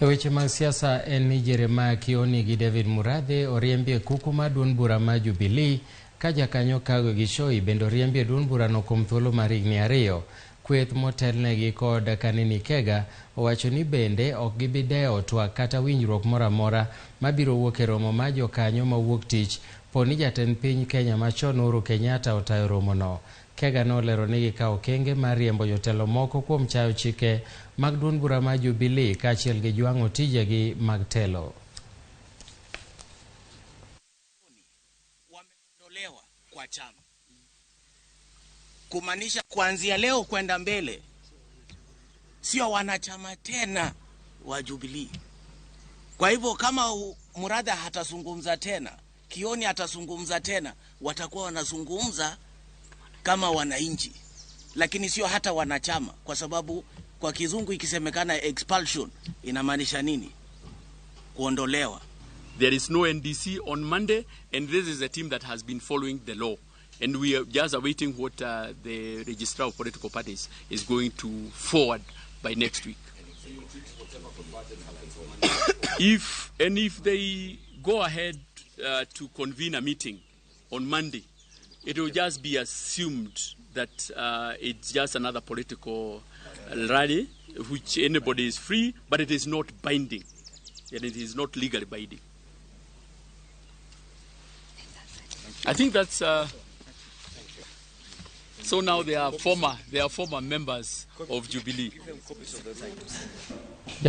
E weche mag siasa en ni Jeremiah Kioni gi David Murathe oriembi e kuku mar duond bura mar Jubilee ka jakanyo Kagwe Gichohi bende oriembi e duond burano kuom thuolo mar higni 2. Kweth motelnegi kod Kanini Kega owacho ni bende ok gibi dewo twak kata winjruok moro amora mabiro wuok e romo mar jokanyo mawuok tich po ni jatend piny Kenya machon Uhuru Kenyatta otayo romono. Kega nolero ni gikawo okenge mar riembo jotelo moko kuom chayo chike mag duond bura mar Jubilee kaachiel gi jwang'o tijegi mag telo. Wameondolewa kwa chama, kumaanisha kuanzia leo kwenda mbele sio wanachama tena wa Jubilee. Kwa hivyo kama Murathe hatazungumza tena, Kioni atazungumza tena, watakuwa wanazungumza kama wananchi, lakini sio hata wanachama, kwa sababu kwa kizungu ikisemekana expulsion inamaanisha nini? Kuondolewa. There is no NDC on Monday, and this is a team that has been following the law. And we are just awaiting what the Registrar of Political Parties is going to forward by next week. If they go ahead to convene a meeting on Monday, it will just be assumed that it's just another political rally, which anybody is free, but it is not binding, and it is not legally binding. I think that's. So now they are former members of Jubilee.